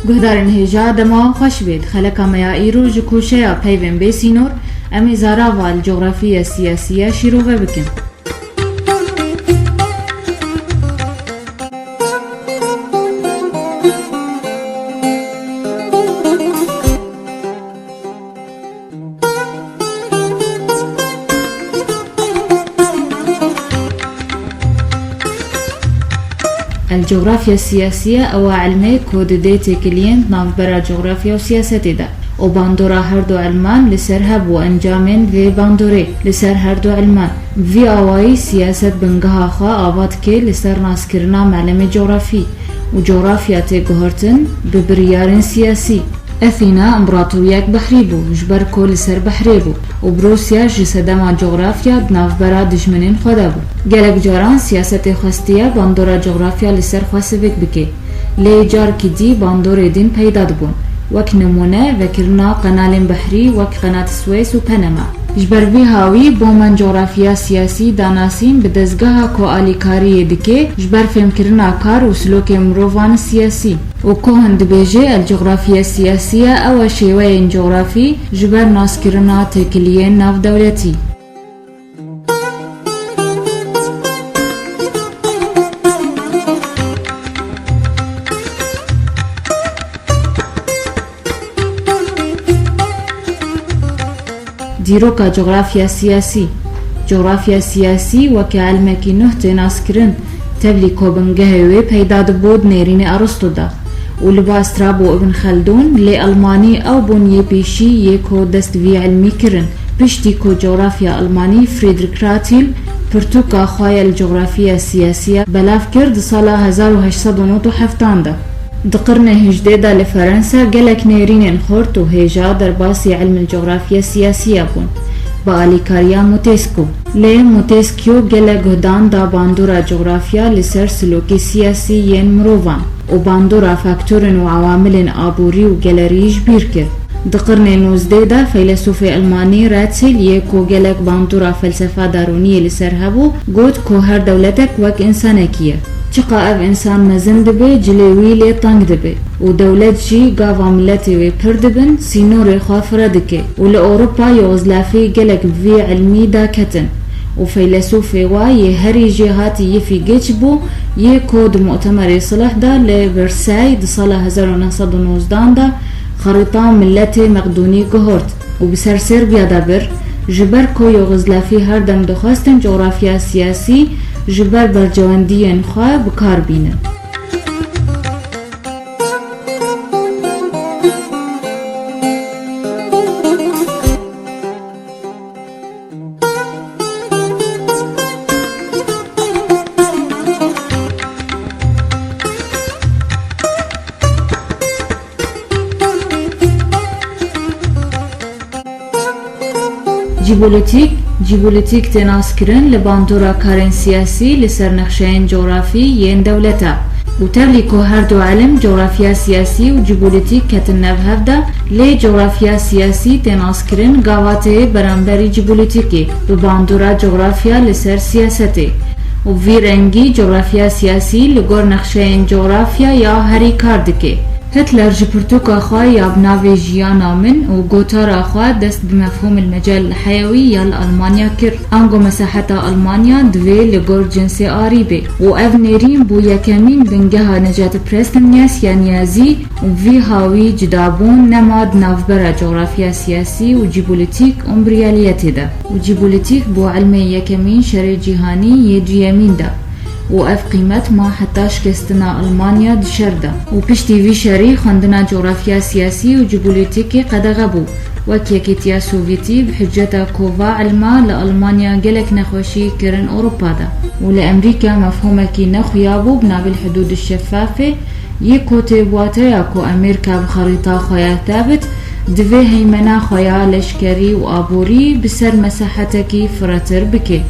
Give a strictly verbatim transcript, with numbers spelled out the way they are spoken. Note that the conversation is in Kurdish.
Guhdarên hêja, dema wan xweş bêt. Xeleka me ya îro ji koşeya peyvên bê sînor, em ê zarava li cografîya siyasî ya şîrove bikin. El-cografya siyasiye ew e ilmê ku didê têkiliyên di navbera cografya û siyasetê de û bandora her du ilman li ser heb û encamên vê bandorê li ser her du ilman. Bi vî awayî siyaset bingeha xwe ava dike li ser naskirina melemê cografî û cografya tê guhertin bi biryarên siyasî. Efîna împaratoriyek behrî bû, ji ber ku li ser behrê bû û bi Rûsya ji sedema cografya di navbera dijminên xwe de bû. Gelek caran siyasetê xwestiye bandora cografya li ser xwe sivik bike, lê carkî dî bandorê din peyda dibûn, wek nimûne vekirina qenalên behrî wek Qenat Swês û Panama. Ji ber vî hawî Bowman cografya siyasî da nasîn bi dezgeha ku alîkariyê dike ji ber fêmkirina kar û silokên mirovan siyasî. Û Cohen dibêje, El-cografya siyasiye ew e şêweyên cografî ji ber naskirina têkiliyên navdewletî. Dîroka cografya siyasî. Cografya siyasî weke ilmekî nuh tê naskirin, tevlî ku bingehê wê peyda dibû di nêrînê Aristo de û li ba Strabo û Ibn Xeldûn, lê Elmanî ew bûn yê pêşî yê ku dest vî ilmî kirin. Piştî ku cografya Elmanî Friedrich Rattil pirtûka xwe ya El-cografya siyasiye belav kir di sala hezar û heşt sed û nod û heft de. Di qirnê hejdê de li Ferensa gelek nêrînên xurt û hêja derbasî ilmil cografya siyasiye bûn, bi alîkariya Montesquieu. Lê Montesquieu gelek guhdan da bandora cografya li ser silokê siyasî yên mirovan û bandora faktorên û ewamilên aborî û gelerî ji bîr kir. Di qirnê nozdê de feylesûfê Elmanî Ratzel yê ku gelek bandora felsefa darûniyê li ser hebû, got ku her dewletek wek însanekî ye. Çiqa ev însan mezin dibe, cilê wî lê teng dibe û dewlet jî gava miletê wê pir dibin, sînorê xwe fire dike û li Ewropa Yugoslavî gelek bi vî ilmî daketin û feylesûfê wa yê herî jêhatî yê Figeç bû, yê ku di Mutemerê Silh de li Versailles di sala hezar û neh sed û nozdan de xerîta miletê Meqdûnî guhort û bi ser Serbiya de bir, ji ber ku Yugoslavî her dem dixwestin cografya siyasî ji ber berjewendiyên xwe bi kar bînin. Cîbolîtîk, cîbolîtîk tê naskirin li bandora karên siyasî li ser nexşeyên cografî yên dewleta û tevlî ku her du elim, cografya siyasî û cîbolîtîk, ketin nav hev de, lê cografya siyasî tê naskirin gava tê beramberî cîbolîtîkê bi bandora cografya li ser siyasetê û bi vî rengî cografya siyasî li gor nexşeyên cografya ya herî kar dike. Hitler ji pirtûka xwe ya bi navê Jiyana Min û gotara xwe dest bi mefhûmil mecel heyewî ya li Almanya kir, ango mesaheta Almanya divê li gor cinsê arî bê û ev nêrîn bû yekemîn bingeha Necatiprestinias ya Niyazî û bi vî hawî cudabûn nema di navbera cografya siyasî û cîbolîtîk û emperyaliyetê de û cîbolîtîk bû ilmê yekemîn şerê cîhanî yê duyemîn de. û ev qîmet ma heta şikestina Almanya di şer de û piştî vî şerî xwendina cografya siyasî û cîbolîtîkê qedexe bû. Wek Yekîtiya Sovyetî bi hiceta ku va ilma li Almanya gelek nexweşî kirin Ewropa de û li Emerîka mefhûmekî nexuya bû bi navê hudûd şeffafê yê ku tê bi wateya ku Amerîka bi xerîta xwe ya tevit Divê heymena xwe ya leşkerî û aborî bi ser mesehetekî firehtir bike.